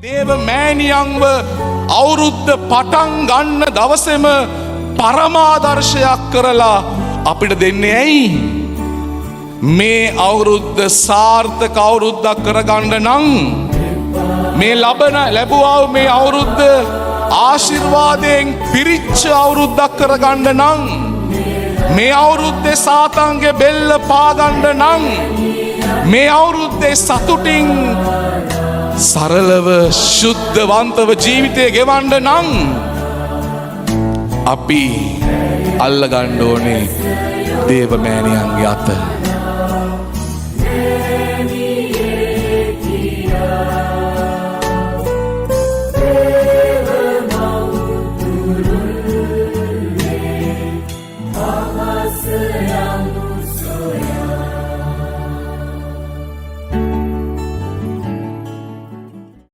දේව මෑණියන්ව අවුරුද්ද පටන් ගන්න දවසේම පරමාදර්ශයක් කරලා අපිට දෙන්නේ ඇයි? මේ අවුරුද්ද සාර්ථක අවුරුද්දක් කරගන්න නම්, මේ ලබන ලැබුවා වූ මේ අවුරුද්ද ආශිර්වාදයෙන් පිරිච්ච අවුරුද්දක් කරගන්න නම්, මේ අවුරුද්දේ සාතන්ගේ බෙල්ල පාගන්න නම්, මේ අවුරුද්දේ සතුටින් සරලව ශුද්ධවන්තව ජීවිතය ගෙවන්න නම්, අපි අල්ලගන්න ඕනේ දේව මෑණියන්ගේ අත.